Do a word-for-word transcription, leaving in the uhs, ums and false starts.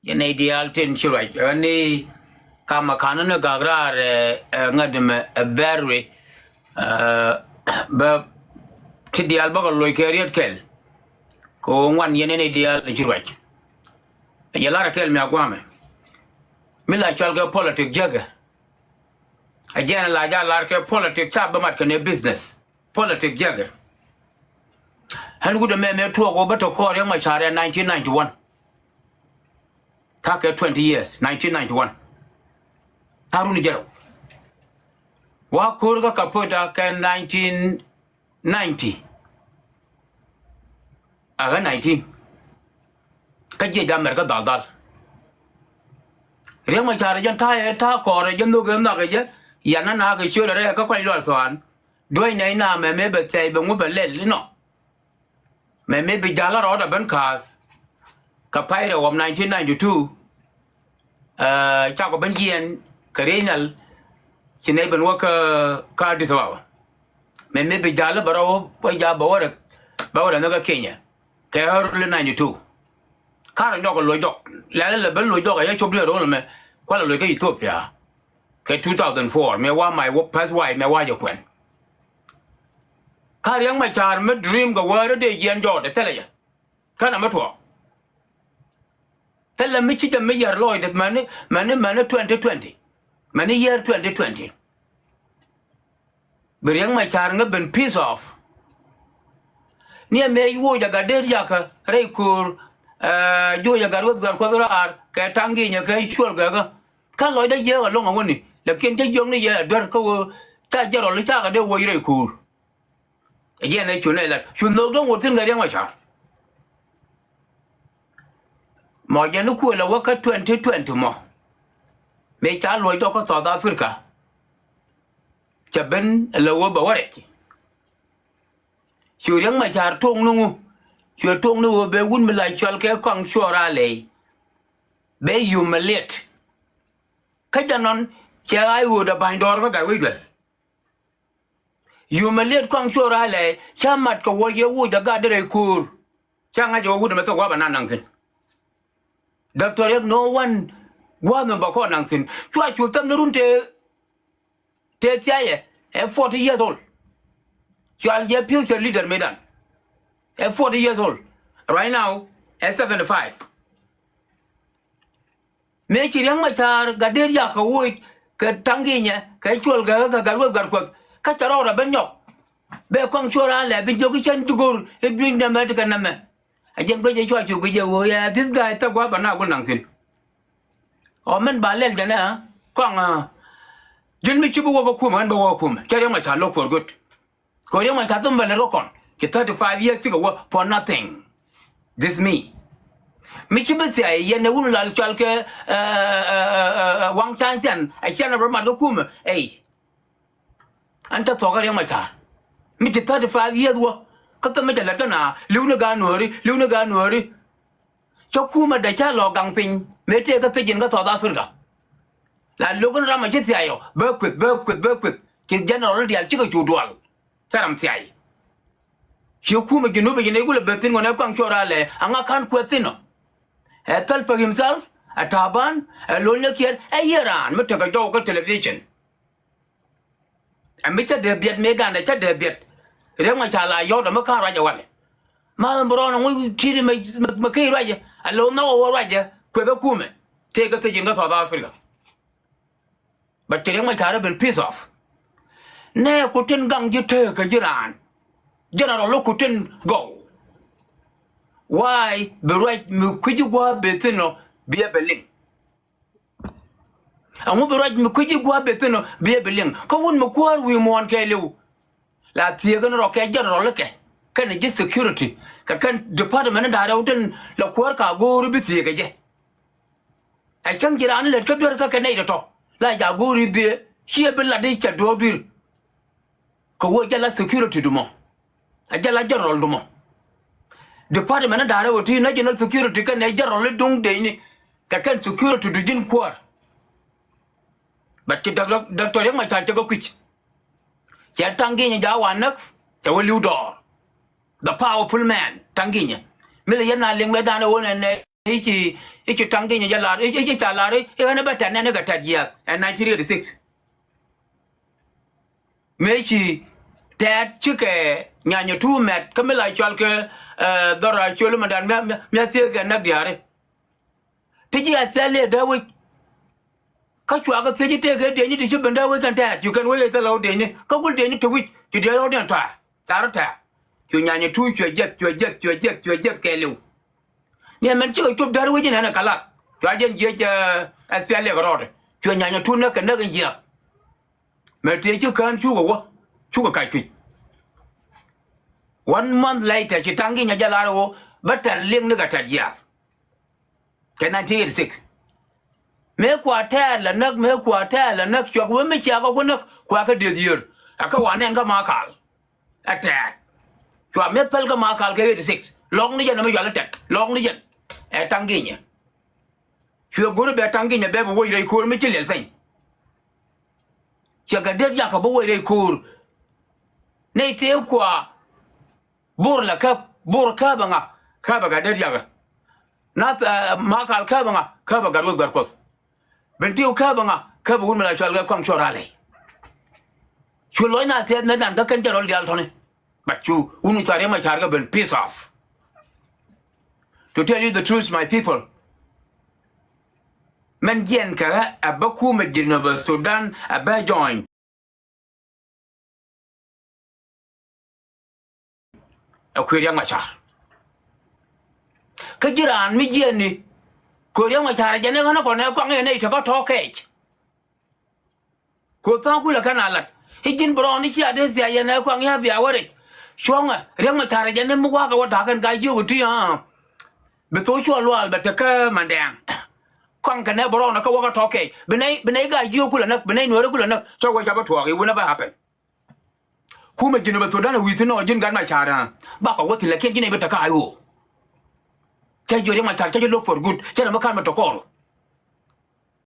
Yɛn nɛy diaal tin ci ruac, ɛ, ni kamɛ ka̱n ni gak raar, ɛ, ɛ, ŋädɛ mɛ, ɛ, bɛr ri, ɛ, bɛ ti diaal bä kɛ loc kɛ riet kɛl. Kɛ ɣöö ŋuan yɛn nɛy diaal ni ci ruac. Ɛ jɛ lar kɛl mi a guamɛ. Mi la cɔal kɛ politik jiäkɛ. Ɛ jɛn la ja lar kɛ politik ca bä mat kɛ ni business. Politik jiäkɛ. Ɣän wut ɛmɛ mɛ tuɔɔk ɣöö bä te kɔɔr Riɛk Macar ɛ nineteen ninety-one. Ta̱a̱ kɛ twenty years, nineteen ninety-one. Ta̱a̱ run jiɛn rɛw. Wa ko̱r kä Kapoeta kɛ nineteen ninety. Ɛ ɣän nineteen. Kä jiɛc America dhal dhal. Riɛk Macar jɛn ta̱a̱ ɛ ta̱a̱ kɔɔr ɛ jɛ nhök ɛ nhɔk ɛ jɛ. Yan na naak ɛ ciöt ɛ rɛy kä kuany lual thuan. Duäc nɛy na mɛ mëë bɛ thɛy bɛ ŋu bɛ lɛl inɔ. Mɛ mëë bi ja̱l rɔɔdɛ ben kaath. Kɛ pay rɛw ɣɔm nineteen ninety-two. Ɛ, cakɔ ben jiɛn kɛ riey nhial. Ci nɛy ben wä kä, kä Addis Ababa. Mɛ mëë bi ja̱l bɛ rɔw wä ja bɛ wä rɛ, bɛ wä rɛ ni kä Kenya. Kɛ early ninety-two. Karɛ nyɔk kɛ loc jɔk. Lɛl lɛ ben loc jɔk ɛ yɛ cop diɛ ro̱l mɛ. Kualɛ loc kä Ethiopia. Kɛ two thousand four, mëë wa my first wife, mëë wa jɛ kuɛn. Ka Riɛk Macar mi dream kɛ wäärä dee jiɛn jɔɔt ɛ thilɛ jɛ. Känɛ mi tuɔɔk. Thilɛ mi ci jɛ mi yɛr lɔcdɛ mäni, mäni, mäni twenty twenty. Mäni year twenty twenty. Bi Riɛk Macar ŋä ben piss off. Ni ɛmɛ woc a gat dee riakä rɛy ko̱o̱r, ɛ, juɔc a gat wä dhuar kuɔth raar kɛ taŋ gi̱nyɛ kɛ cuɔl gɛkä. Kä lɔcdä jiääk ɛlɔ̱ŋ ɛ wäni, lakin cä jiök ni yɛ ɛ duer kä ɣöö ca jɛ rɔl cakɛ dee woc rɛy ko̱o̱r. Ɛ jɛn ɛ cu nɛy lat cu nhök dɔ̱ŋ wä thi̱n kɛ Riɛk Macar. Mɔ jɛn ni kuël ɛ wä kä twenty twenty mɔ. Mëë ca luɔc jɔk kä South Africa. Cɛ ben ɛ lɛ wä bɛ wä rɛc. Cu Riɛk Macar toŋ ni ŋu? Cuɛ toŋ ni ɣöö bɛ wut mi la cɔal kɛ Kɔaŋ Cuɔl Ralɛy. Bɛ humiliate. Kä jɛ nɔn cɛ ɣaac ɣöödɛ ba̱ny dɔɔr kä Gatwec Duel. Humiliate Kɔaŋ Cuɔl Ralɛy, ca mat kɛ wä yɛ woc a gat dee rɛy ko̱o̱r. Ca ŋa̱c ɛ wä wut ɛmɛ thok gua̱a̱p anaŋ naŋ thi̱n. Doctor Riek, no one gua̱a̱th mi bä kɔn naŋ thi̱n. Cua cu thäm ni run tëë, tëë thiayɛ, ɛ forty years old. Cual jɛ future leader mëëdan. Ɛ forty years old. Right now, ɛ seventy-five. Mëë ci Riɛk Macar gat dee riakä woc kɛ taŋ gi̱nyɛ, kɛ cuɔl gɛkä kɛ gat weth gat kuɔth. Kä cɛ rɔɔdɛ ben nyɔk. Bɛ Kɔaŋ Cuɔl Ralɛy bi jiök i̱ cän ji̱ go̱r i̱ dui̱ny nɛmɛ ti kɛ nɛmɛ. A jɛn guic ɛ cua cu guic ɛ ɣöö yɛ this guy thäk gua̱a̱p anaŋ gul naŋ thi̱n. Ɔ mɛn ba lɛl jɛn ɛ Kɔaŋ, ji̱n mi ci bi wä kä kumɛ, ɣän bä wä kä kumɛ. Cä Riɛk Macar lo̱k for good. Kɛ Riɛk Macar thom bɛ lät kä kɔn. Ci thirty-five years cikɛ wä for nothing. This me. Mi ci bi thiay yɛn ɛ wun lal cɔal kɛ, ɛ, ɛ, Waŋ Cany Thian, a cian a bɛ mat kä kumɛ. Ey. An cä thuɔ̱k kä Riɛk Macar. Mi ci thirty-five years wä. Kä thom mi cɛ lät kä na, li̱w ni gaat nuääri, li̱w ni gaat nuääri. Cä kumɛ dee cä lɔ gaŋ piny. Mëë tëë kä thiec in kä South Africa. La lo̱k in ram a ci thiay ɔ, bä kueth, bä kueth, bä kueth. Ci general diaal cikɛ cu dual. Cä ram thiay. Ci kumɛ Junub ji̱n ɛ gulɛ ben thi̱n ɣöö nɛ Kɔaŋ Cuɔl Ralɛy, aŋa ka̱n kuɛth thi̱n ɔ. Ɛ Thalpa himself, ɛ Taban, ɛ Lol Nyakiɛt, ɛ yiëë raan mi tekɛ jɔw kä television. Ɛ mi cä dee biɛt mëëdan ɛ cä dee biɛt. Riɛk Macar la yɔ̱ɔ̱t ɛ mi ka̱n ruacɛ walɛ. Ma ɛn bi rɔɔn ɛŋu ti̱ti̱ mɛ, mɛ, mɛ key ruacɛ. Ɛ lo̱w nhɔk ɛ wä ruacɛ. Kueth ɛ kumɛ. Tëë kä thiec in kä South Africa. But ci Riɛk Macar ɛ ben piss off. Nɛ ku tin gaŋ ji̱ tëëkä ji̱ raan. General ku tin gɔw. Why bi ruac mi kui̱ ji̱ gua̱a̱p ben thi̱n ɔ bi ɛ ben liŋ? Ɛŋu bi ruac mi kui̱ ji̱ gua̱a̱p ben thi̱n ɔ bi ɛ ben liŋ? Kä wut mi kuäär wi̱i̱ muɔ̱ɔ̱n kɛɛliw. La thiëëk ɛn rɔ kɛ general kɛ kɛn ji̱ security kɛ kɛn department in da̱rɛ wut in la kuäär ka go̱o̱ri bi thiëëk kɛ jɛ. Ɛ cäŋ ji̱ raan lät kä duer kä kɛ nɛy tɔ̱tɔ̱ la ja̱ go̱o̱ri biɛ ciɛ bi lat i̱ cɛ duɔ̱ɔ̱k dui̱r. Kɛ wee jɛ la security dumɔ. Ɛ jɛ la general dumɔ. Department in da̱rɛ wä ti national security kɛn ɛ general i̱ duŋ deecni kɛ kɛn security du ji̱n kuäär. But ci Doctor, Doctor Riek Machar cɛ kɛ kui̱c. Cɛ taŋ gi̱nyɛ ja̱ wa näk cɛ wä li̱w dɔɔr. The powerful man taŋ gi̱nyɛ. Mi lɛ yɛn na liŋ mɛ danɛ wä nɛ nɛ. i̱ ci, i̱ ci Taŋ Ginyɛ jɛ lar, i̱, i̱, i̱ ca lar i̱, i̱ ɣän ɛ bä tɛt nɛn i̱ kɛ tɛt jiääk ɛn nineteen eighty-six. Mëë ci tɛt cikɛ Nyanyɛ Tuut mɛt kä mi la cɔal kɛ, eh, dhɔr a ciöl mɛndan mia̱, mia̱, mia̱ thiek kɛ näk diaari. Ti ji̱ a thil lɛ dee wec. Kä cua kɛ thiec i̱ tëëkɛ diecni ti ci ben dee wec kɛn tɛɛt, cu kɛn wec ɛ thil lɛ wä diecni. Kä gul diecni ti wi̱c, ci diec rɔ̱diɛn tɔ̱a̱, thaar tɔ̱a̱. Cu Nyanyɛ Tuut cuɛ jiɛth, cuɛ jiɛth, cuɛ jiɛth, cuɛ jiɛth kɛɛliw. Ni ɛmɛn cikɛ cop däär wec inɛn ɛ kɛ lath. Cua jɛn jiɛc, eh, ɛ thil lɛ kɛ rɔɔdɛ. Cuɛ Nyanyɛ Tuut näk kɛ näk in jiɛth. Mɛ tëë ci kään cukɛ wä, cukɛ kac kui̱c. One month later, ci Taŋ Ginyɛ jɛ lar ɣöö bä tɛt liŋ ni kɛ tɛt jiaath. Kɛ nineteen eighty-six. Mëë kua tɛɛr la näk, mëë kua tɛɛr la näk, cuak wee mi cia kɛ ku näk, kua kɛ dieth yiër. Ɛ kä wa nɛn kä Makal. Ɛ tɛɛr. Cua mi̱eth päl kä Makal kɛ eighty-six. Lɔk ni jɛn ɛ mi cual ɛ tɛt. Lɔk ni jɛn. Ɛ Taŋ Ginyɛ. Cuɛ go̱r bɛ Taŋ Ginyɛ bɛ bi woc rɛy ko̱o̱r mi ci liɛl piny. Ciɛ kɛ det yakä bi woc rɛy ko̱o̱r. Nɛy tëë kua Bor la käp, Bor käp ɛ ŋa, käp ɛ gat det yakä. Nath, eh, Makal käp ɛ ŋa, käp ɛ gat Ruoth Gat Kuɔth. Bentiu käp ɛ ŋa, käp ɛ wut mi la cɔal kɛ Kɔaŋ Cuɔl Raley. Cu lɔc na thiɛth metdan kä kɛn jɛ rɔl diaal tɔ̱ni. But cu wun cua Riɛk Macar kɛ ben piss off. To tell you the truth, my people, mɛn jiɛn kɛ ɣä ɛ bä kumɛ Jinubä Sudan ɛ bä join. Ɛ kui̱ Riɛk Macar. Kä ji̱ raan mi jiɛn ni, kɛ Riɛk Macar ɛ jɛn ni ɣän ɛ kɔn ɛ Kɔaŋ ɛ nɛy tekä tɔ̱ kɛc. Ku tha̱a̱ŋ kulɛ kɛn a lat i̱ ji̱n bi rɔɔn i̱ cia dee thiac yɛn ɛ Kɔaŋ ya̱ bia wä rɛc. Cuɔ̱ŋɛ Riɛk Macar ɛ jɛn ni mi wa̱a̱ kɛ wä da̱a̱k kɛn ka jiök i̱ ti, aa. Bi thok cuɔ luaal bɛ tekä Mandɛɛŋ. Kɔaŋ kɛ nɛ bi rɔɔn ɛ kä wä kä tɔ̱ kɛc. Bi nɛy, bi nɛy gaa jiök kulɛ näk, bi nɛy Nuääri kulɛ näk. Cä wä ca bä tuɔɔk i̱ wun ɛ bä happen. Kumɛ Jinubä Sudan ɛ wi̱i̱ thi̱n ɔ ji̱n gat Macar, aa. Bakɔ wä thi̱n lakin ji̱n ɛ bi tekä a i̱ ɣöö. Cä jiök Riɛk Macar cä ji̱ lo̱k for good. Cä nɛ mi ka̱n mi tɔ̱ kɔɔr.